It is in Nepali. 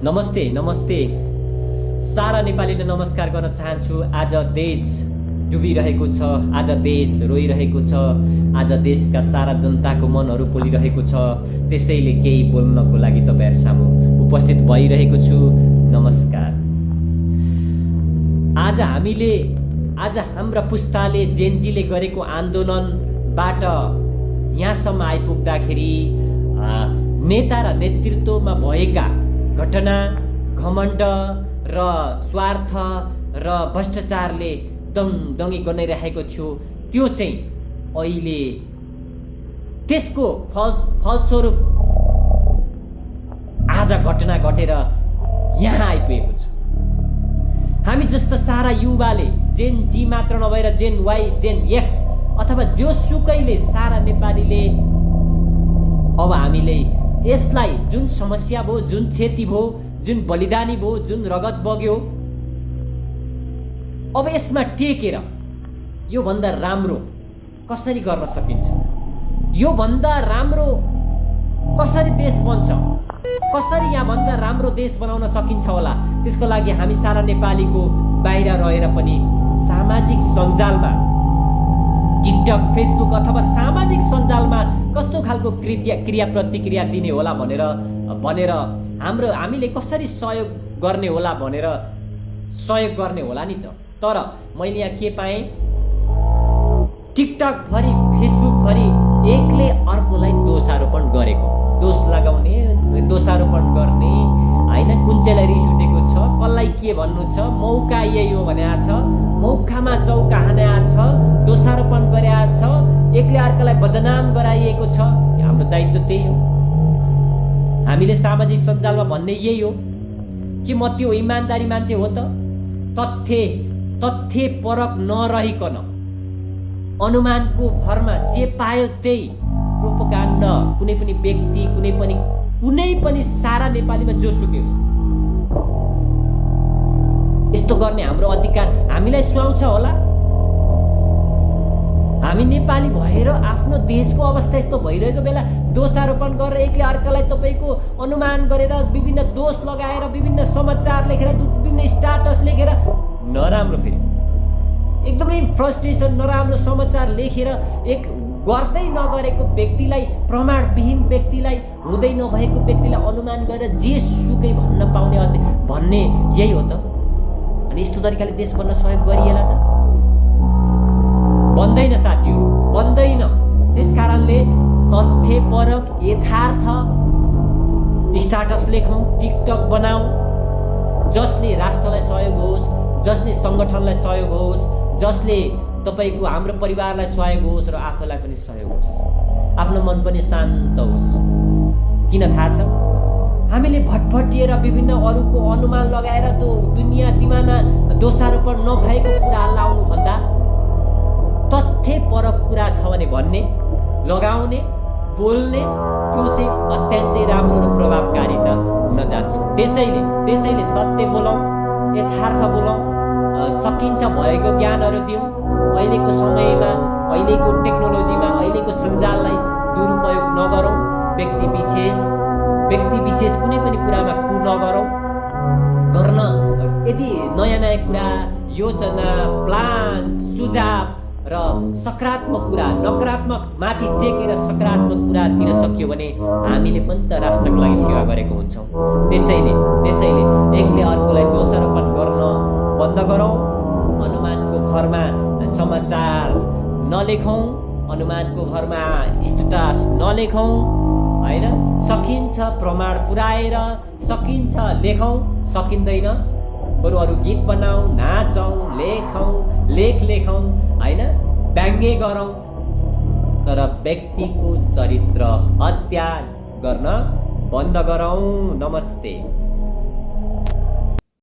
नमस्ते नमस्ते सारा नेपालीले नमस्कार गर्न चाहन्छु। आज देश डुबिरहेको छ, आज देश रोइरहेको छ, आज देशका सारा जनताको मनहरू पोलिरहेको छ। त्यसैले केही बोल्नको लागि तपाईहरु सामु उपस्थित भइरहेको छु। नमस्कार। आज हाम्रा पुस्ताले जेनजीले गरेको आन्दोलनबाट यहाँसम्म आइपुग्दाखेरि नेता र नेतृत्वमा भएका घटना, घमण्ड र स्वार्थ र भ्रष्टाचारले दङदङ्गी गनाइरहेको थियो। त्यो चाहिँ अहिले त्यसको फलस्वरूप आज घटना घटेर यहाँ आइपुगेको छ। हामी जस्ता सारा युवाले, जेन जी मात्र नभएर जेन वाई, जेन एक्स अथवा जोसुकैले, सारा नेपालीले अब हामीले यसलाई जुन समस्या भयो, जुन क्षति भयो, जुन बलिदानी भयो, जुन रगत बग्यो, अब यसमा टेकेर यो भन्दा राम्रो कसरी गर्न सकिन्छ, यो भन्दा राम्रो कसरी देश बन्छ, कसरी यहाँ भन्दा राम्रो देश बनाउन सकिन्छ होला। त्यसको लागि हामी सारा नेपालीको बाहिर रहेर पनि सामाजिक सञ्जालमा, टिकटक, फेसबुक अथवा सामाजिक सञ्जालमा कस्तो खालको क्रिया प्रतिक्रिया दिने होला भनेर हामीले कसरी सहयोग गर्ने होला भनेर सहयोग गर्ने होला नि त। तर मैले यहाँ के पाएँ, टिकटक भरि, फेसबुक भरि एकले अर्कोलाई दोषारोपण गरेको, दोष लगाउने, दोषारोपण गर्ने, होइन, कुन चाहिँलाई रिस उठेको छ, कसलाई के भन्नु छ, मौका यही हो भने छ, मौकामा चौका हाने छ, दोषारोपण गरे छ, एकले अर्कालाई बदनाम गराइएको छ। हाम्रो दायित्व त्यही हो। हामीले सामाजिक सञ्जालमा भन्ने यही हो कि म त्यो इमान्दारी मान्छे हो त, तथ्य परक नरहिकन अनुमानको भरमा जे पायो त्यही प्रोपोगन्डा, कुनै पनि व्यक्ति, कुनै पनि सारा नेपालीमा जोसुकै होस्, यस्तो गर्ने हाम्रो अधिकार हामीलाई सुहाउँछ होला। हामी नेपाली भएर आफ्नो देशको अवस्था यस्तो भइरहेको बेला दोषारोपण गरेर एकले अर्कालाई तपाईको अनुमान गरेर विभिन्न दोष लगाएर विभिन्न समाचार लेखेर विभिन्न स्ट्याटस लेखेर नराम्रो, फेरि एकदमै फ्रस्ट्रेसन, नराम्रो समाचार लेखेर एक गर्दै नगरेको व्यक्तिलाई, प्रमाणविहीन व्यक्तिलाई, हुँदै नभएको व्यक्तिलाई अनुमान गरेर जे सुकै भन्न पाउने भन्ने यही हो त। अनि यस्तो तरिकाले देश बन्न सहयोग गरिएला त? बन्दैन साथीहरू, बन्दैन। त्यसकारणले तथ्यपरक, यथार्थ स्ट्याटस लेखौँ, टिकटक बनाऊ, जसले राष्ट्रलाई सहयोग होस्, जसले सङ्गठनलाई सहयोग होस्, जसले तपाईको हाम्रो परिवारलाई सहयोग होस् र आफूलाई पनि सहयोग होस्, आफ्नो मन पनि शान्त होस्। किन थाहा छ? हामीले भटभटिएर विभिन्न अरूको अनुमान लगाएर त्यो दुनियाँ दिमाना दोषारोपण नभएको कुरा लाउनु भन्दा तथ्यपरक कुरा छ भने भन्ने, लगाउने, बोल्ने, त्यो चाहिँ अत्यन्तै राम्रो र प्रभावकारिता हुन जान्छ। त्यसैले सत्य बोलौँ, यथार्थ बोलौँ, सकिन्छ भएको ज्ञानहरू दिउँ। अहिलेको समयमा, अहिलेको टेक्नोलोजीमा, अहिलेको सञ्जाललाई दुरुपयोग नगरौँ। व्यक्ति विशेष कुनै पनि कुरामा नगरौँ। गर्न यदि नयाँ कुरा, योजना, प्लान, सुझाव र सकारात्मक कुरा, नकारात्मक माथि टेकेर सकारात्मक कुरा दिन सक्यो भने हामीले पनि त राष्ट्रको लागि सेवा गरेको हुन्छौँ। त्यसैले एकले अर्कोलाई दोषारोपण गर्न बन्द गरौँ। अनुमानको भरमा समाचार नलेखौँ, अनुमानको भरमा स्ट्याटस नलेखौँ, होइन। सकिन्छ प्रमाण पुर्याएर, सकिन्छ लेखौँ, सकिँदैन बरु अरू गीत बनाऊ, नाचौँ, लेखौँ, होइन, व्यङ्ग्य गरौँ, तर व्यक्तिको चरित्र हत्या गर्न बन्द गरौँ। नमस्ते।